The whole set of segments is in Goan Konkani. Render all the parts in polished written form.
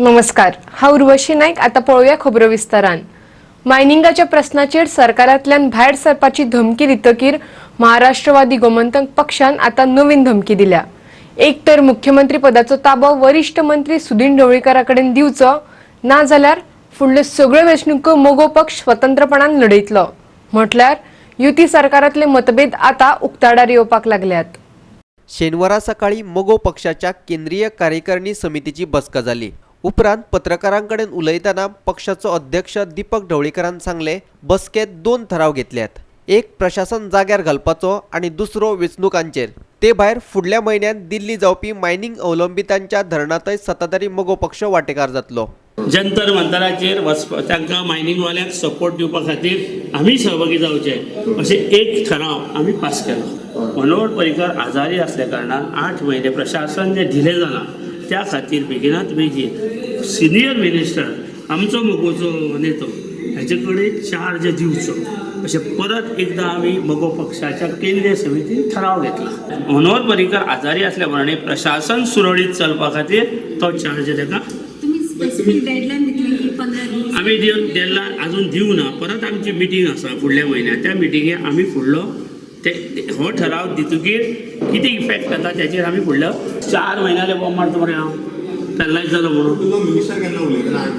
नमस्कार, हांव उर्वशी नायक. आतां पळोवया खबरो विस्तारान. मायनिंगाच्या प्रस्नाचेर सरकारांतल्यान भायर सरपाची धमकी दितकीर महाराष्ट्रवादी गोमंतक पक्षान आतां नवीन धमकी दिल्या. एक तर मुख्यमंत्री पदाचो ताबो वरिष्ठ मंत्री सुदिन ढवळीकारा कडेन दिवचो, ना जाल्यार फुडल्यो सगळ्यो वेंचणुको मगो पक्ष स्वतंत्रपणान लढयतलो. म्हटल्यार युती सरकारांतले मतभेद आतां उक्ताडार येवपाक लागल्यात. शेनवारा सकाळी मगो पक्षाच्या केंद्रीय कार्यकारिणी समितीची बसका जाली. उपरांत पत्रकारांकडेन उलयतना पक्षाचो अध्यक्ष दीपक ढवळीकरान सांगले, बसकेत 2 ठराव घेतल्यात. एक प्रशासन जाग्यार घालपाचो आनी दुसरो वेंचणुकांचेर. ते भायर फुडल्या म्हयन्यांत दिल्ली जावपी मायनिंग अवलंबितांच्या धरणांतय सत्ताधारी मगो पक्ष वांटेकार जातलो. जंतर मंतराचेर तांकां मायनिंगवाल्यांक सपोर्ट दिवपा खातीर आमी सहभागी जावचे अशें एक ठराव आमी पास केलो. मनोहर पर्रीकर आजारी आसल्या कारणान 8 म्हयने प्रशासन जें डिले जालां त्या खातीर बेगिनात बेगीन सिनियर मिनिस्टर आमचो मगोचो नेतो हेचे कडेन चार्ज दिवचो अशें परत एकदां आमी मगो पक्षाच्या केंद्रीय समितीन ठराव घेतला. मनोहर पर्रीकर आजारी आसल्या कारणान प्रशासन सुरळीत चलपा खातीर तो चार्ज ताका आमी डेडलायन अजून दिवना. परत आमची मिटींग आसा फुडल्या म्हयन्याक, त्या मिटिंगेक आमी फुडलो ते हो ठराव दितकीर कितें इफेक्ट जाता त्याचेर आमी फुडलो 4 म्हयन्याले बॉम्ब मारता मरे हांव पॅरलायज जालो म्हणून.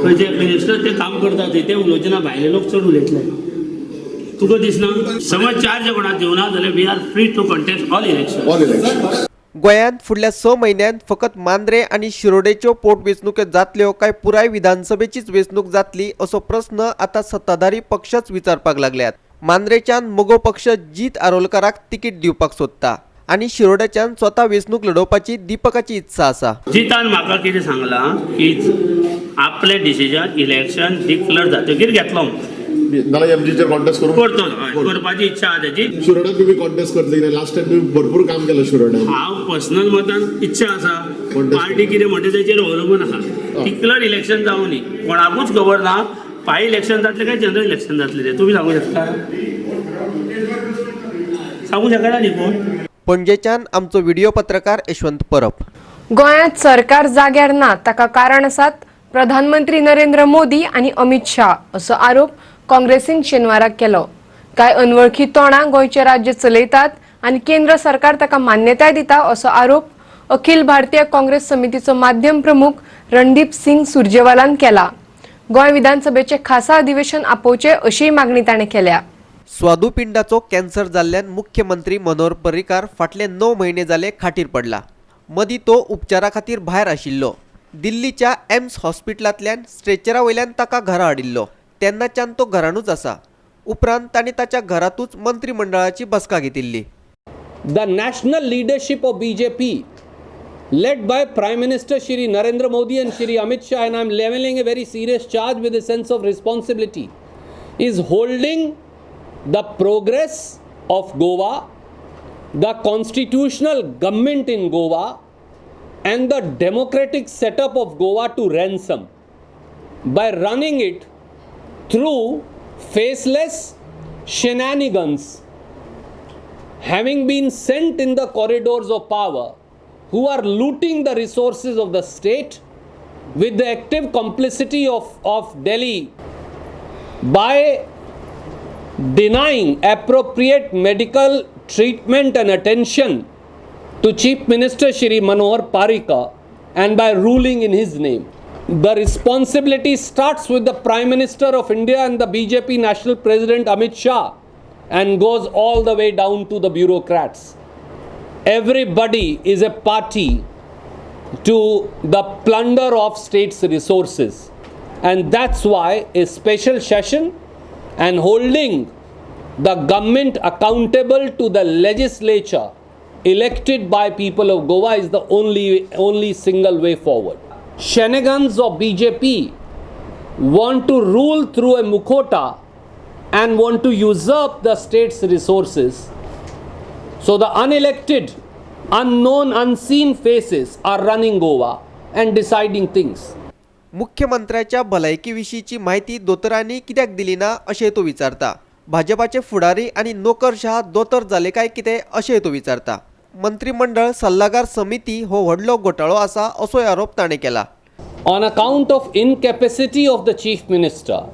खंयचे मिनिस्टर ते काम करता ते उलोवचे ना, भायले लोक चड उलयतले. तुका दिसना समज चार्ज कोणाक दिवना जाल्यार we are free to contest all election. गोंयांत फुडल्या 6 म्हयन्यांत फकत मांद्रे आनी शिरोडेच्यो पोटवेंचणुको जातल्यो काय पुराय विधानसभेचीच वेंचणूक जातली असो प्रस्न आतां सत्ताधारी पक्षच विचारपाक लागल्यात. मांद्रेच्यान मगो पक्ष जीत आरोलकाराक तिकीट दिवपाक सोदता आनी शिरोडेच्यान स्वता वेंचणूक लढोवपाची दीपकाची इत्सा आसा. जितान म्हाका कितें सांगलां की आपलें डिसिजन इलेक्शन डिक्लेअर जातकीर घेतलो कॉन्टेस्ट करतो करपाची इच्छा आसा तेजी. शिरोड्यात तुमी कॉन्टेस्ट करतले, लास्ट टायम तुमी भरपूर काम केलं शिरोड्यात. हांव पर्सनल मतान इच्छा आसा, पार्टी कितें म्हणटा तेचेर अवलंबून आसा. डिक्लेअर इलेक्शन जावं न्ही, कोणाकूच खबर ना बाय इलेक्शन जातलें काय जनरल इलेक्शन जातलें तें तुमी सांगू शकता, सांगू शकना न्ही कोण. पणजेच्यान आमचो व्हिडिओ पत्रकार यशवंत परब. गोंयांत सरकार जाग्यार ना ताका कारण आसात प्रधानमंत्री नरेंद्र मोदी आनी अमित शाह असो आरोप काँग्रेसीन शेनवाराक केलो. कांय अनवळखी तोंडां गोंयचें राज्य चलयतात आनी केंद्र सरकार ताका मान्यताय दिता असो आरोप अखिल भारतीय काँग्रेस समितीचो माध्यम प्रमुख रणदीप सिंग सुरजेवालान केला. गोंय विधानसभेचे खासा अधिवेशन आपोवचें अशीय मागणी ताणें केल्या. स्वादुपिंडाचो कॅन्सर जाल्ल्यान मुख्यमंत्री मनोहर पर्रीकार फाटले 9 म्हयने जाले खाटीर पडला. मदीं तो उपचारा खातीर भायर आशिल्लो. दिल्लीच्या एम्स हॉस्पिटलांतल्यान स्ट्रेचरा वयल्यान ताका घरा हाडिल्लो. तेन्नाच्यान तो घरानूच आसा. उपरांत तांणी ताच्या घरांतूच मंत्रिमंडळाची बसका घेतिल्ली. The national leadership of BJP led by Prime Minister Shri Narendra Modi and Shri Amit Shah, and I am leveling a very serious charge with a sense of responsibility, is holding the progress of Goa, the constitutional government in Goa and the democratic setup of Goa to ransom by running it through faceless shenanigans, having been sent in the corridors of power, who are looting the resources of the state with the active complicity of Delhi by denying appropriate medical treatment and attention to Chief Minister Shri Manohar Parrikar and by ruling in his name. The responsibility starts with the Prime Minister of India and the BJP National President Amit Shah and goes all the way down to the bureaucrats. Everybody is a party to the plunder of state's resources, and that's why a special session and holding the government accountable to the legislature elected by people of Goa is the only single way forward. Shenanigans of BJP want to rule through a mukhota and want to usurp the state's resources. So the unelected, unknown, unseen faces are running Goa and deciding things. मुख्यमंत्र्याच्या भलायकी विशींची माहिती दोतोरांनी कित्याक दिली ना अशें तो विचारता. भाजपाचे फुडारी आनी नोकरशाह दोतोर जाले काय कितें अशें तो विचारता. मंत्रिमंडळ सल्लागार समिती हो व्हडलो घोटाळो आसा असोय आरोप ताणें केला. On account of incapacity of the Chief Minister,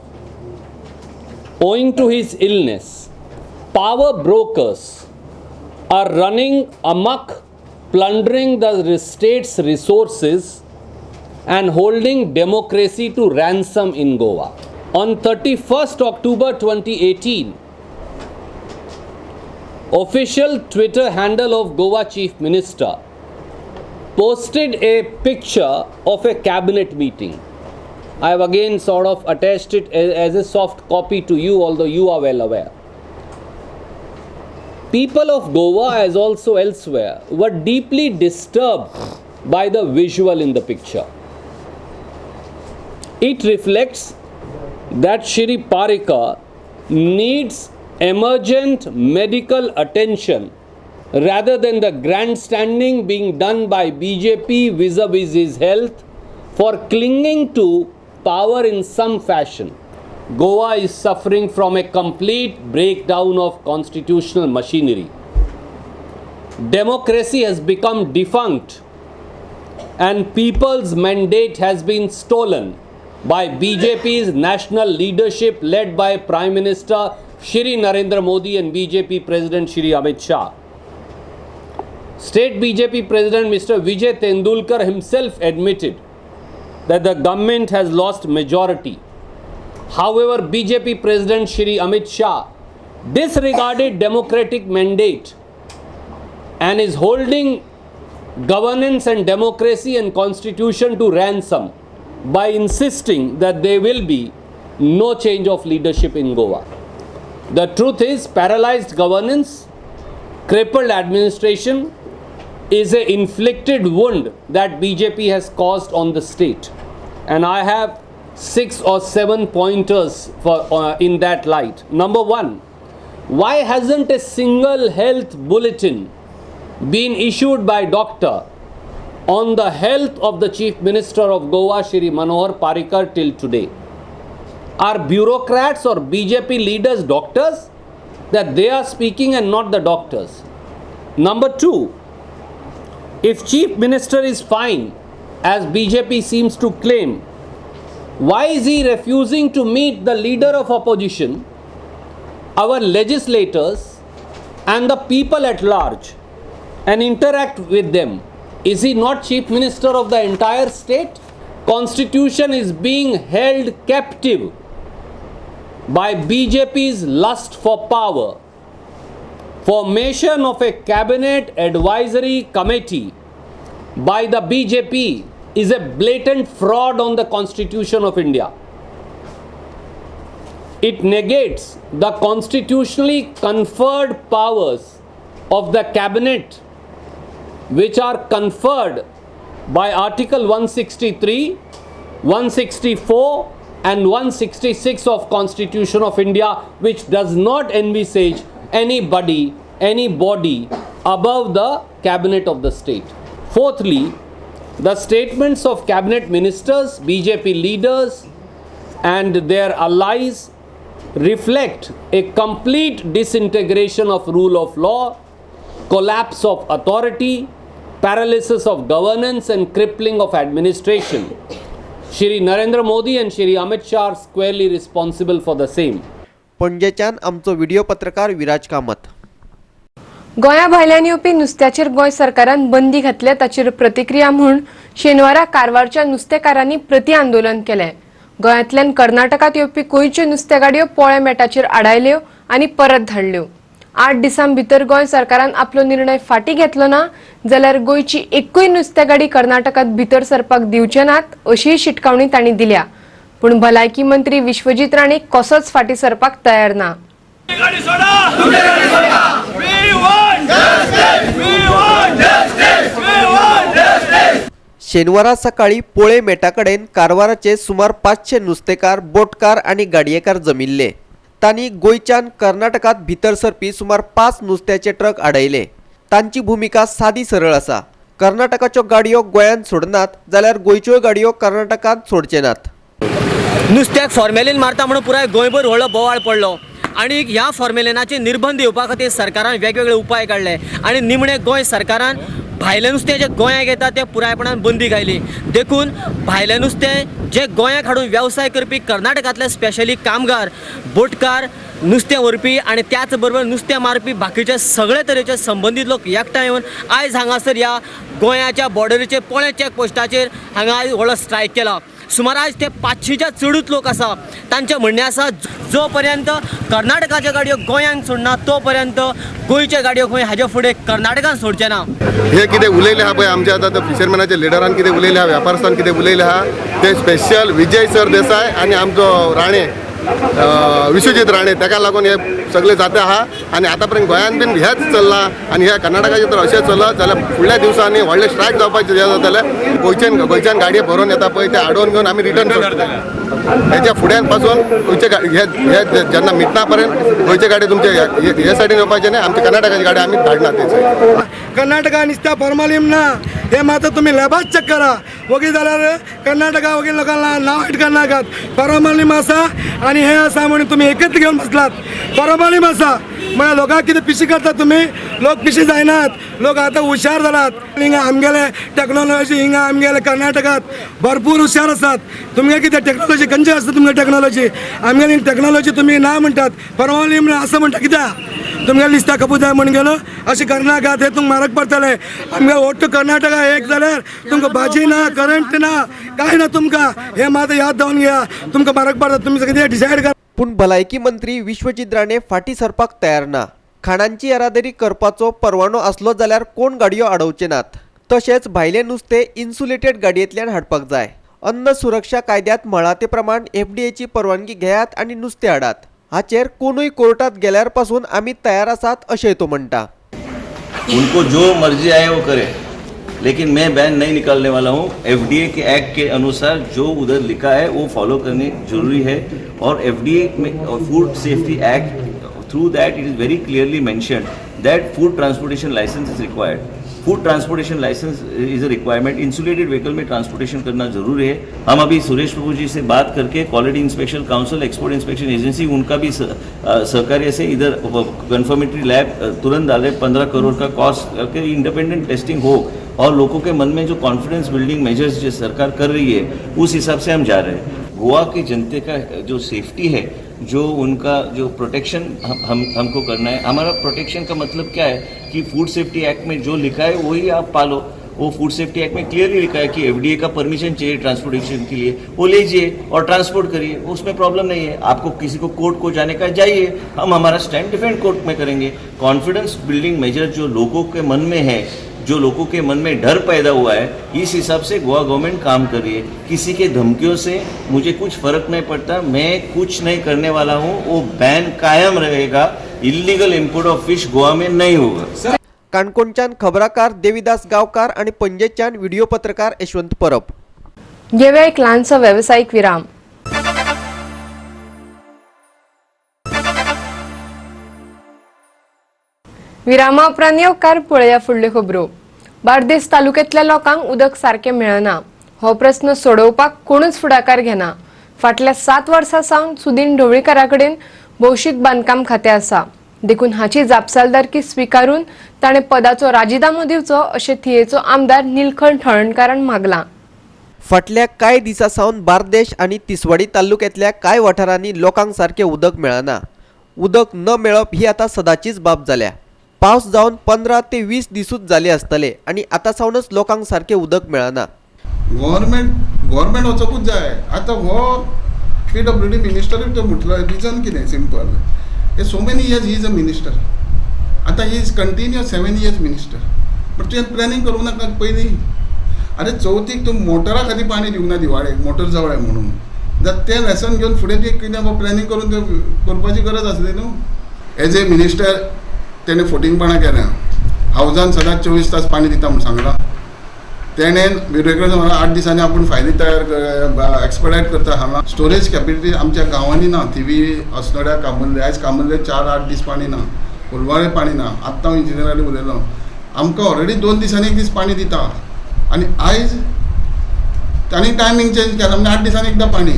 owing to his illness, power brokers are running amok, plundering the state's resources and holding democracy to ransom in Goa. On 31st October 2018, official Twitter handle of Goa Chief Minister posted a picture of a cabinet meeting. I have again sort of attached it as a soft copy to you, although you are well aware. People of Goa, as also elsewhere, were deeply disturbed by the visual in the picture. It reflects that Shri Parrikar needs emergent medical attention rather than the grandstanding being done by BJP vis-a-vis his health for clinging to power in some fashion. Goa is suffering from a complete breakdown of constitutional machinery. Democracy has become defunct and people's mandate has been stolen by BJP's national leadership led by Prime Minister Shri Narendra Modi and BJP President Shri Amit Shah. State BJP President Mr. Vijay Tendulkar himself admitted that the government has lost majority. However, BJP President Shri Amit Shah disregarded democratic mandate and is holding governance and democracy and constitution to ransom by insisting that there will be no change of leadership in Goa. The truth is, paralyzed governance, crippled administration is an inflicted wound that BJP has caused on the state. And I have 6 or 7 pointers for in that light. Number 1, why hasn't a single health bulletin been issued by doctor on the health of the Chief Minister of Goa, Shri Manohar Parrikar, till today? Are bureaucrats or BJP leaders doctors that they are speaking and not the doctors? Number 2, if Chief Minister is fine, as BJP seems to claim, why is he refusing to meet the leader of opposition, our legislators and the people at large and interact with them? Is he not Chief Minister of the entire state? Constitution is being held captive by BJP's lust for power. Formation of a cabinet advisory committee by the BJP is a blatant fraud on the Constitution of India. It negates the constitutionally conferred powers of the cabinet, which are conferred by Article 163, 164 and 166 of Constitution of India, which does not envisage anybody, any body above the cabinet of the state. Fourthly, the statements of cabinet ministers, BJP leaders and their allies reflect a complete disintegration of rule of law, collapse of authority, paralysis of governance and crippling of administration. Shri Narendra Modi and Shri Amit Shah are squarely responsible for the same. पणजेच्यान आमचो व्हिडिओ पत्रकार विराज कामत. गोंया भायल्यान येवपी नुस्त्याचेर गोंय सरकारान बंदी घातल्या ताचेर प्रतिक्रिया म्हूण शेनवारा कारवारच्या नुस्तेकारांनी प्रति आंदोलन केलें. गोंयांतल्यान कर्नाटकांत येवपी गोंयच्यो नुस्त्या गाडयो पोळ्या मेटाचेर आडायल्यो आनी परत धाडल्यो. 8 दिसां भितर गोंय सरकारान आपलो निर्णय फाटीं घेतलो ना जाल्यार गोंयची एकूय नुस्त्या गाडी कर्नाटकांत भितर सरपाक दिवचे नात अशीय शिटकावणी तांणी दिल्या. पूण भलायकी मंत्री विश्वजीत राणे कसोच फाटीं सरपाक तयार ना. शेनवारा सकाळी पोळे मेटाकडेन कारवाराचे सुमार 500 नुस्तेकार, बोटकार आनी गाडयेकार जमिल्ले. तांणी गोंयच्यान कर्नाटकांत भितर सरपी सुमार 5 नुस्त्याचे ट्रक आडयले. तांची भुमिका सादी सरळ आसा. कर्नाटकाच्यो गाडयो गोंयांत सोडनात जाल्यार गोंयच्यो गाडयो कर्नाटकांत सोडचे नात. नुस्त्याक फॉर्मेलीन मारता म्हणून पुराय गोंयभर व्हडलो बोवाळ पडलो. आनी ह्या फॉर्मेलिनाचे निर्बंध येवपा खातीर सरकारान वेगवेगळे उपाय काडले आनी निमणे गोंय सरकारान भायलें नुस्तें जें गोंयांत येता तें पुरायपणान बंदी घायली. देखून भायलें नुस्तें जें गोंयांत हाडून वेवसाय करपी कर्नाटकांतले स्पेशली कामगार, बोटकार, नुस्तें व्हरपी आनी त्याच बरोबर नुस्तें मारपी बाकीचे सगळे तरेचे संबंदीत लोक एकठांय येवन आयज हांगासर ह्या गोंयाच्या बॉर्डरीचेर पोळें चॅक पोस्टाचेर हांगा आयज व्हडलो स्ट्रायक केला. सुमार आयज ते 500च्या चडूच लोक आसा. तांचें म्हणणें आसा जो पर्यंत कर्नाटकाच्यो गाडयो गोंयांत सोडना तो पर्यंत गोंयच्यो गाडयो खंय हाजे फुडें कर्नाटकान सोडचे ना. हे कितें उलयले आहा पळय आमच्या आतां फिशरमॅनाच्या लिडरान कितें उलयले आहा, व्यापारस्थान कितें उलयले आहा ते स्पेशल विजय सर देसाय आनी आमचो राणे विश्वजीत राणे ताका लागून हे सगळे जाता आहा. आनी आतां पर्यंत गोंयांत बीन हेंच चल्लां आनी ह्या कर्नाटकाचें तर अशें चल्लां जाल्यार फुडल्या दिवसांनी व्हडले स्ट्रायक जावपाचें जातलें. गोंयच्यान गाडये भरून येता पळय ते आडोवन घेवन आमी रिटर्न करतले. हेच्या फुड्यान पासून गोंयचे हे जेन्ना मिटना पर्यंत गोंयचे गाडी तुमचे हे सायडीन येवपाचे न्ही, आमचे कर्नाटकाची गाडी आमी धाडना ते सायडीन. कर्नाटका नुस्त्या फॉर्मालीन ना हे मात्र तुम्ही लॅबात चेक करा. वगीर जाल्यार कर्नाटका वगीर लोकांना नांव वायट करनाकात. फॉर्मालीन आसा आनी हे आसा म्हणून तुमी एकत्र घेवन बसलात. फॉर्मालीन आसा म्हळ्यार लोकांक कितें पिशी करतात तुमी. लोक पिशी जायनात, लोक आतां हुशार जालात. हिंगा आमगेले टॅक्नोलॉजी हिंगा आमगेले कर्नाटकात भरपूर हुशार आसात. तुमगे कितें टॅक्नोलॉजी खंयची आसता तुमगे टॅक्नोलॉजी? आमगेली टॅक्नोलॉजी तुमी ना म्हणटात, फॉर्मालीन आसा म्हणटा कित्याक? तुमगे लिस्ता खपूं जाय म्हण गेलो अशें करनाकात. हे तुमकां म्हारग पडटलें. आमगे ओट्ट कर्नाटका एक जाल्यार तुमकां भाजी ना, करंट ना, कांय ना तुमकां. हे मात याद दवरून घेया, तुमकां म्हारग पडटा. तुमी सगळें डिसायड करा. पूण भलायकी मंत्री विश्वजीत राणे फाटीं सरपाक तयार ना. खाणांची येरादारी करपाचो परवानो आसलो जाल्यार कोण गाडयो आडोवचे नात. तशेंच भायलें नुस्तें इन्सुलेटेड गाडयेंतल्यान हाडपाक जाय. अन्न सुरक्षा कायद्यांत म्हळां ते प्रमाण एफडीएची परवानगी घेयात आनी नुस्तें हाडात. हाचेर कोणूय कोर्टात गेल्यार पासून आमी तयार आसात अशें तो म्हणटा. उनको जो मर्जी आए वो करे, लेकिन मैं बैन नहीं निकालने वाला हूँ. एफडीए के एक्ट के अनुसार जो उधर लिखा है वो फॉलो करने जरूरी है. और एफडीए में food safety act, through that it is very clearly mentioned that food transportation licence is required. Food transportation licence is a requirement. Insulated vehicle में ट्रांसपोर्टेशन करना जरूरी है. हम अभी सुरेश प्रभु जी से बात करके quality inspection council, export inspection agency, उनका भी सहकार्य से इधर कन्फर्मेटरी लैब तुरंत डाले. 15 करोड़ का कॉस्ट करके इंडिपेंडेंट टेस्टिंग हो और लोगों के मन में जो कॉन्फिडेंस बिल्डिंग मेजर्स जो सरकार कर रही है उस हिसाब से हम जा रहे हैं. गोवा के जनते का जो सेफ्टी है, जो उनका जो प्रोटेक्शन हमको करना है. हमारा प्रोटेक्शन का मतलब क्या है कि फूड सेफ्टी एक्ट में जो लिखा है वही आप पालो. वो फूड सेफ्टी एक्ट में क्लियरली लिखा है कि एफडीए का परमिशन चाहिए ट्रांसपोर्टेशन के लिए, वो लीजिए और ट्रांसपोर्ट करिए, उसमें प्रॉब्लम नहीं है. आपको किसी को कोर्ट को जाने का जाइए, हम हमारा स्टैंड डिफेंड कोर्ट में करेंगे. कॉन्फिडेंस बिल्डिंग मेजर जो लोगों के मन में है, जो लोगों के मन में डर पैदा हुआ है, इस हिसाब से गोवा गवर्नमेंट काम कर रही है. किसी के धमकियों से मुझे कुछ फ़र्क नहीं पड़ता. मैं कुछ नहीं करने वाला हूँ. वो बैन कायम रहेगा. Illegal import of fish Goa में नहीं होगा. काणकोणच्यान खबराकार देवीदास गांवकार आनी पणजेच्यान व्हिडिओ पत्रकार यशवंत परब. घेवया एक ल्हानसो वेवसायीक विराम. विरामा उपरांत येवकार पळया फुडल्यो खबरो. बार्देस तालुक्यांतल्या लोकांक उदक सारकें मेळना. हो प्रस्न सोडोवपाक कोणूच फुडाकार घेना. फाटल्या 7 वर्सां सावन सुदीन ढवळीकारा कडेन भौशीक बांदकाम खातें आसा. देखून हाची जापसालदारकी स्विकारून ताणें पदाचो राजिनामो दिवचो अशें थियेचो आमदार निलखंठ हळर्णकारान मागलां. फाटल्या कांय दिसां सावन बार्देश आनी तिसवाडी तालुक्यांतल्या कांय वाठारांनी लोकांक सारकें उदक मेळना. उदक न मेळप ही आतां सदांचीच बाब जाल्या. पावस जावन 15 ते 20 दिसूच जाले आसतले आनी आतां सावनच लोकांक सारकें उदक मेळना. गव्हर्मेंट वचोकूच जाय. आतां हो PWD minister तो म्हटलो रिजन कितें सिंपल, हे so many years he is a minister. आतां he is continuous 7 years minister. But तुवें प्लॅनिंग करूंक नाका पयलीं? अरे चवथीक तूं मोटरा खातीर पाणी दिवंक ना दिवाळेक, मोटर जवळ म्हणून जाल्यार तें लेसन घेवन फुडें तुवें कितें प्लॅनिंग करून तें करपाची गरज आसली न्हू. एज ए मिनिस्टर तेणें फोटिंगपणां केल्या. हावजान सदांच 24 तास पाणी दिता म्हूण सांगलां. तेणें ब्युरोक्रेसी 8 दिसांनी आपूण फायली तयार एक्सपेडायट करता हांगा. स्टोरेज कॅपेसिटी आमच्या गांवांनी ना. थिवी, अस्नोड्या, कामुर्ले, आयज कामुर्ले 4-8 दीस पाणी ना, फुलवाळे पाणी ना. आत्तां हांव इंजिनियरा कडेन उलयलो, आमकां ऑलरेडी 2 दिसांनी 1 दीस पाणी दिता आनी आयज तांणी टायमींग चेंज केला म्हणजे 8 दिसांनी एकदां पाणी.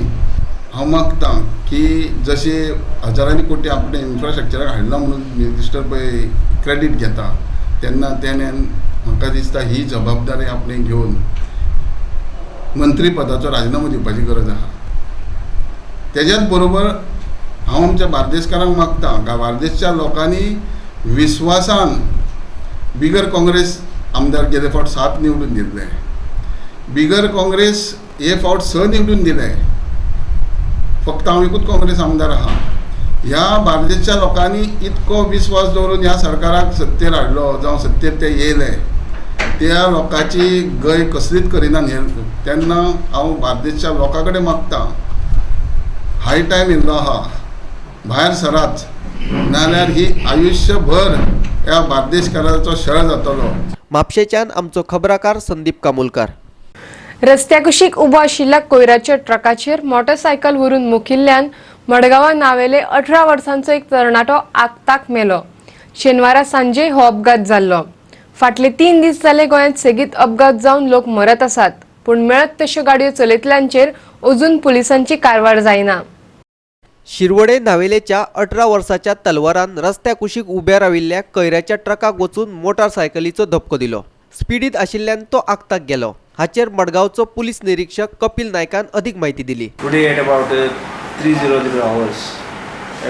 हांव मागतां की जशे हजारांनी कोटी आपणे इन्फ्रास्ट्रक्चराक हाडला म्हणून मिनिस्टर पळय क्रेडीट घेता तेन्ना तेणें म्हाका दिसता ही जबाबदारी आपणे घेवन मंत्रीपदाचो राजिनामो दिवपाची गरज आसा. तेज्याच बरोबर हांव आमच्या बार्देसकारांक मागता का बार्देसच्या लोकांनी विस्वासान बिगर काँग्रेस आमदार गेले फावट 7 निवडून दिल्ले, बिगर काँग्रेस हे फावट 6 निवडून दिले, फक्त हांव एकूच काँग्रेस आमदार आहा. ह्या बार्देसच्या लोकांनी इतको विस्वास दवरून ह्या सरकाराक सत्तेर हाडलो, जावं सत्तेर ते येयले, त्या लोकांची गय कसलीच करिना न्ही. तेन्ना हांव बार्देसच्या लोकां कडेन मागता, हाय टायम येयल्लो आहा, भायर सराच, नाजाल्यार ही आयुश्यभर ह्या बार्देसकाराचो छळ जातलो. म्हापशेच्यान आमचो खबराकार संदीप कामुलकार. रस्त्या कुशीक उबो आशिल्ल्या कोयराच्या ट्रकाचेर मोटरसायकल व्हरून मुखिल्ल्यान मडगांवा नावेले 18 वर्सांचो एक तरणाटो आगताक मेलो. शेनवारा सांजे हो अपघात जाल्लो. फाटले 3 दीस जाले गोंयांत सेगीत अपघात जावन लोक मरत आसात, पूण मेळत तश्यो गाडयो चलयतल्यांचेर अजून पुलिसांची कारवाय जायना. शिरवडे नावेलेच्या 18 वर्साच्या तलवारान रस्त्या कुशीक उब्या राविल्ल्या कयऱ्याच्या ट्रकाक वचून मोटारसायकलीचो धपको दिलो. स्पिडीत आशिल्ल्यान तो आगताक गेलो. हाचेर मडगांवचो पुलीस निरीक्षक कपिल नायकान अधिक माहिती दिली. Today at about 3:00 hours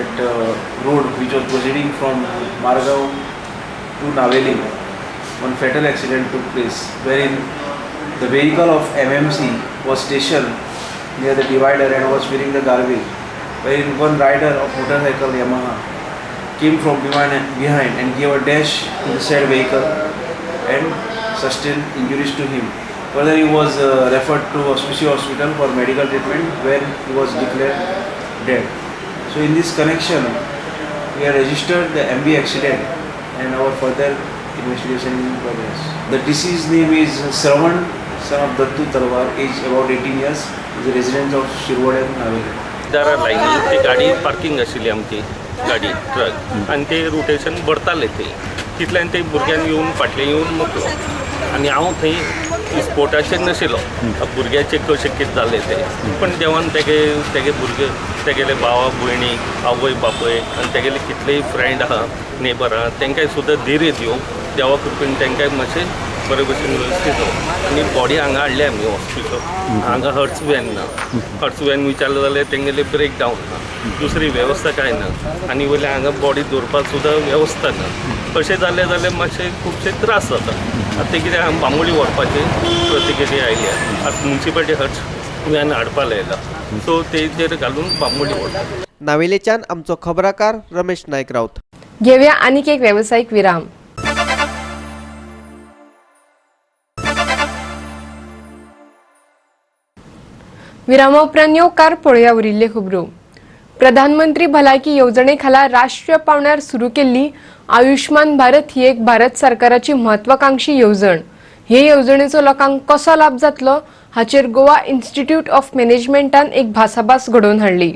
at road which was proceeding from Margao to Navelim, one fatal accident took place wherein the vehicle of MMC was stationed near the divider and was filling the garbage, wherein one rider of motorcycle Yamaha came from behind and gave a dash to the said vehicle and sustained injuries to him. Further, he was referred to Auspicio Hospital for medical treatment where he was declared dead. So in this connection, we have registered the MV accident and our further investigation is in progress. The deceased name is Sravan, son of Dattu Talwar, age about 18 years, is a resident of Shirvode and Naveli. दारा लायली ती गाडी पार्किंग आशिल्ली आमची गाडी ट्रक आनी ते रोटेशन भरताले ते तितल्यान ते भुरग्यान येवन फाटल्यान येवन मोकलो आनी हांव थंय स्पोटाचेर नाशिल्लो. भुरग्याचें कशें कितें जालें तें, पण देवान तेगे तेगे भुरगे तेगेले भावा भयणी आवय बापूय आनी तेगेले कितलेय फ्रेंड आहा नेबर आहा तेंकांय सुद्दां धीर दिवंक देवा कृपेन तेंकांय मातशें बरे भशेन वेवस्थीत जावं. आनी बॉडी हांगा हाडली आमी हॉस्पिटल, हांगा हर्ट्स वॅन ना, हर्ट्स वॅन विचारलें जाल्यार तेंगेले ब्रेक डावन ना, दुसरी वेवस्था कांय ना आनी वयल्यान हांगा बॉडी दवरपाक सुद्दां वेवस्था ना. अशें जालें जाल्यार मातशे खुबशे त्रास जाता. आतां तें कितें आमी बांबोळी व्हरपाची प्रतिक्रिया आयल्या, आतां मुन्सिपालिटी हर्ट्स वॅन हाडपाक लायला, सो तेजेर घालून बांबोळी व्हरता. नावेलेच्यान आमचो खबराकार रमेश नायक राऊत. घेवया आनीक एक वेवसायीक विराम. विरामा उपरांत येवकार पळोवया उरिल्ल्यो खबरो. प्रधानमंत्री भलायकी येवजणे खाला राष्ट्रीय पावंड्यार सुरू केल्ली आयुष्मान भारत ही एक भारत सरकाराची महत्वाकांक्षी येवजण. हे येवजणेचो लोकांक कसो लाभ जातलो हाचेर गोवा इन्स्टिट्यूट ऑफ मॅनेजमेंटान एक भासाभास घडोवन हाडली.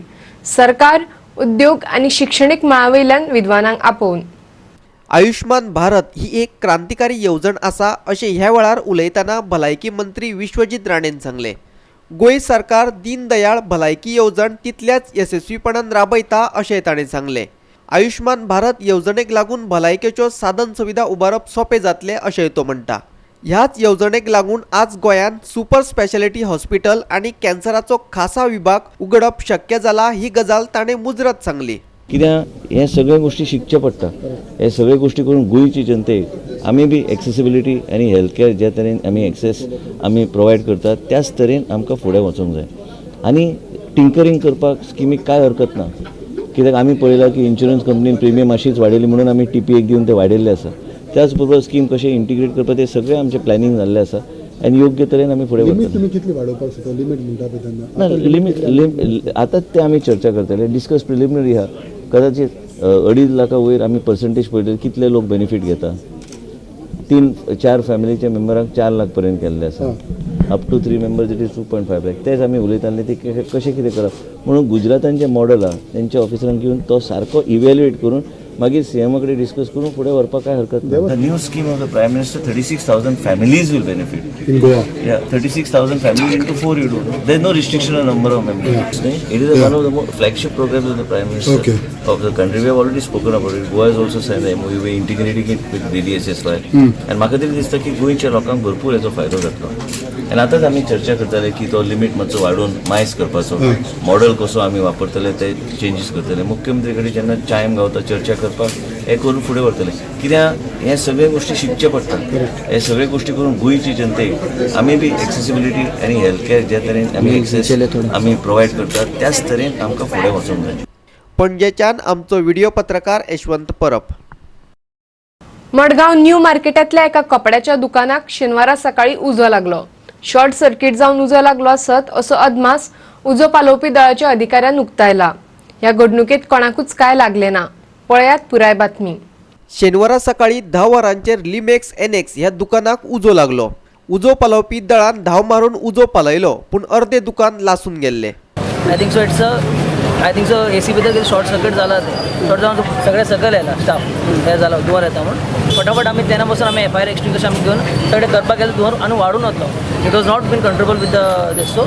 सरकार, उद्योग आनी शिक्षणीक मळा वयल्यान विद्वानांक आपोवन आयुष्मान भारत ही एक क्रांतिकारी येवजण आसा अशें ह्या वेळार उलयतना भलायकी मंत्री विश्वजीत राणेन सांगलें. गोंय सरकार दीनदयाळ भलायकी येवजण तितल्याच येसस्वीपणान राबयता अशें ताणें सांगलें. आयुष्मान भारत येवजणेक लागून भलायकेच्यो साधन सुविधा उबारप सोंपें जातलें अशेंय तो म्हणटा. ह्याच येवजणेक लागून आज गोंयांत सुपर स्पेशालिटी हॉस्पिटल आनी कॅन्सराचो खासा विभाग उगडप शक्य जाला ही गजाल ताणें मुजरत सांगली. कित्याक हे सगळे गोष्टी शिकचे पडटा, हे सगळे गोष्टी करून गोंयची जनतेक आमी बी एक्सेसिबिलिटी आनी हेल्थ केअर ज्या तरेन आमी एक्सेस आमी प्रोवायड करतात त्याच तरेन आमकां फुडें वचूंक जाय. आनी टिंकरींग करपाक स्किमीक कांय हरकत ना, कित्याक आमी पळयलां की इन्शुरन्स कंपनीन प्रिमियम अशीच वाडयली म्हणून आमी टीपीएक दिवन ते वाडयल्ले आसा. त्याच बरोबर स्कीम कशें इंटिग्रेट करपाक ते सगळें आमचें प्लॅनिंग जाल्लें आसा आनी योग्य तरेन आमी फुडें वतले. तुमी कितली वाडोवपाक शकता लिमीट म्हणटा पळय तेन्ना? ना, लिमीट आतांच ते आमी चर्चा करतले, डिस्कस प्रिलिमिनरी आहा. कदाचित 2.5 लाखा वयर आमी पर्संटेज पळयतले कितले लोक बेनिफीट घेता. 3-4 फॅमिलीच्या मेंबरांक 4 लाख पर्यंत केल्ले आसा. Up to 3 members it is 2.5 lakh. तेच आमी उलयताले ते कशें कितें करप म्हणून गुजरातान जें मॉडल आहा तेंच्या ऑफिसरांक घेवन तो सारको इव्हॅल्युएट करून मागीर सीएमा कडेन डिस्कस करून फुडें व्हरपाक कांय हरकत ना. The new scheme of the Prime Minister, 36,000 families will benefit in Goa. Yeah, 36,000 families into 4 you do. There is no restriction on number of members. It is one of the flagship programs of the Prime Minister of the country. We have already spoken about it. Goa has also signed the MOU. We are integrating it with DDSSY. And म्हाका तरी दिसता की गोंयच्या लोकांक भरपूर हेचो फायदो जातलो. आनी आतांच आमी चर्चा करताले की तो लिमीट मातसो वाडोवन मायस करपाचो मॉडल कसो आमी वापरतले ते चेंजीस करतले. मुख्यमंत्री कडेन जेन्ना टायम गावता चर्चा करपाक हें करून फुडें व्हरतले. कित्याक हे सगळे गोश्टी शिकचे पडटा. हे सगळे गोश्टी करून गोंयची जनतेक आमी बी एक्सेसिबिलिटी आनी हेल्थ केअर जे तरेन आमी एक्सेस आमी प्रोवायड करतात त्याच तरेन आमकां फुडें वचूंक जाय. पणजेच्यान आमचो व्हिडिओ पत्रकार यशवंत परब. मडगांव न्यू मार्केटांतल्या एका कपड्याच्या दुकानाक शेनवारा सकाळी उजो लागलो. शॉर्ट सर्किट जावन उजो लागलो आसत असो अदमास उजो पालोवपी दळाच्या अधिकाऱ्यान उक्तायला. ह्या घडणुकेत कोणाकूच काय लागले ना. पळयात पुराय बातमी. शेनवारा सकाळी 10 वरांचेर लिमेक्स एनएक्स ह्या दुकानाक उजो लागलो. उजो पालोवपी दळान धांव मारून उजो पालयलो, पूण अर्दे दुकान लासून गेल्ले. I think so it's I think so AC भितर कितें शॉर्ट सर्किट जाला तें शॉर्ट जावन सगळें सकयल येयला स्टाफ हें जाला धुंवर येता म्हूण फटाफट आमी तेन्ना पासून आमी एफआयआर एक्सटिंग्विश आमी घेवन सगळें करपाक गेले. धुंवर आनी वाडून वतलो. It was not been controllable with the this. So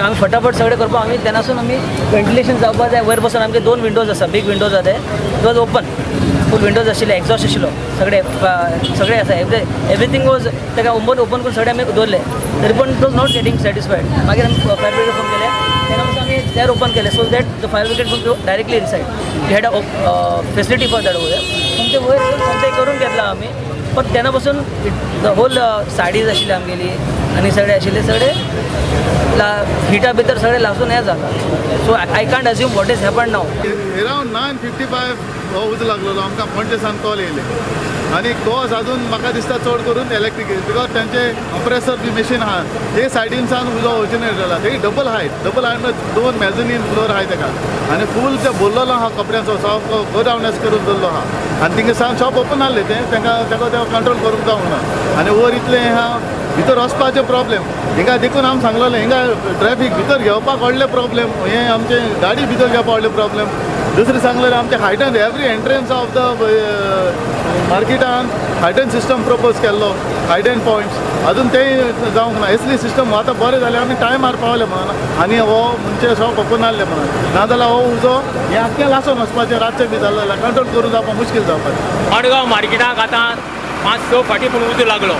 आमी फटाफट सगळें करपाक आमी तेन्नासून आमी वेंटिलेशन जावपाक जाय. वयर बसून आमगे 2 विंडोज आसा, बीग विंडोज आसा ते it was open full windows आशिल्ले, एक्झॉस्ट आशिल्लो, सगळे सगळे आसा, एवरीथींग वॉज ताका ओपन ओपन करून सगळे आमी दवरले. तरी पण it was not getting satisfied. मागीर आमी फायर ब्रिगेड फोन केले तेन्ना पासून आमी दार ओपन केले so that the fire brigade go directly inside. We had a facility for that वयर ते वयर येवन ते करून घेतला आमी. पण तेन्ना पासून the whole saris आशिल्ली आमगेली आनी सगळे आशिल्ले सगळे हिटा भितर सगळे लासून हें जाला. So I can't assume what is happen now. Around 9:55 हो उजो लागलेलो. आमकां पणजे सावन कॉल येयले आनी कॉज अजून म्हाका दिसता चड करून इलेक्ट्रीक, because तांचे कंप्रेसर बी मशीन आहा ते सायडीन सावन उजो ओरिजिनेट जाला. ते डबल हायट, डबल हायट म्हळ्यार 2 मेजनीन फ्लोर आहाय तेका आनी फूल ते भरलेलो आहा कपड्यांचो, सामको गोडावनस करून दवरलो आहा आनी थिंगा सावन शॉप ओपन आहलें तें तांकां ताका तें कंट्रोल करूंक जावंक ना आनी वयर इतलें आहा भितर वचपाचें प्रॉब्लेम. हिंगा देखून आमी सांगलेलें हिंगा ट्रॅफीक भितर घेवपाक व्हडलें प्रॉब्लेम, हें आमचें गाडी भितर घेवपाक व्हडलें प्रॉब्लेम. दुसरें सांगलें आमचें हायटन एवरी एंट्रन्स ऑफ the मार्केटान हायटन सिस्टम प्रपोज केल्लो, हायटन पॉयंट्स अजून तेय जावंक ना. एसली सिस्टम आतां बरें जालें आमी टायमार पावले म्हणून आनी हो म्हणजे शॉप ओपन आहलें म्हणून, नाजाल्यार हो उजो हें आख्खें लासून वचपाचें रातचें बी जालें जाल्यार कंट्रोल करूं जावपाक मुश्कील जावपाचें. मडगांव मार्केटाक आतां 5-6 फाटीं पूण उजो लागलो.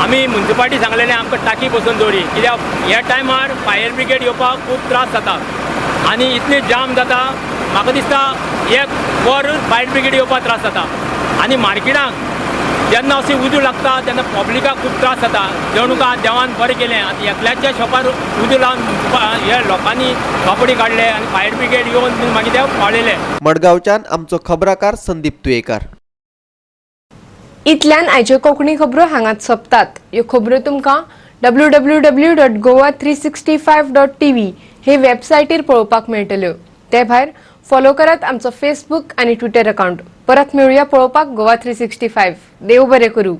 आमी मुन्सिपालिटी सांगलेलें आमकां टाकी बसून दवरी, कित्याक ह्या टायमार फायर ब्रिगेड येवपाक खूब त्रास जाता आनी इतली जाम जाता. म्हाका दिसता एक वर फायर ब्रिगेड येवपाक त्रास जाता आनी मार्केटाक जेन्ना अशें उजो लागता तेन्ना पब्लिकाक खूब त्रास जाता. जणू का देवान बरें केलें आतां एकल्याच्या शॉपार उजो लावन हे लोकांनी कपडे काडले आनी फायर ब्रिगेड येवन मागीर ते पावलेले. मडगांवच्यान आमचो खबराकार संदीप तुयेकार. इतल्यान आयच्यो कोंकणी खबरो हांगाच सोंपतात. ह्यो खबरो तुमकां www.goa365.tv हे वेबसायटीर पळोवपाक मेळटल्यो. ते भायर फॉलो करात आमचो फेसबूक आनी ट्विटर अकाउंट. परत मेळुया पळोवपाक गोवा 365. देव बरें करूं.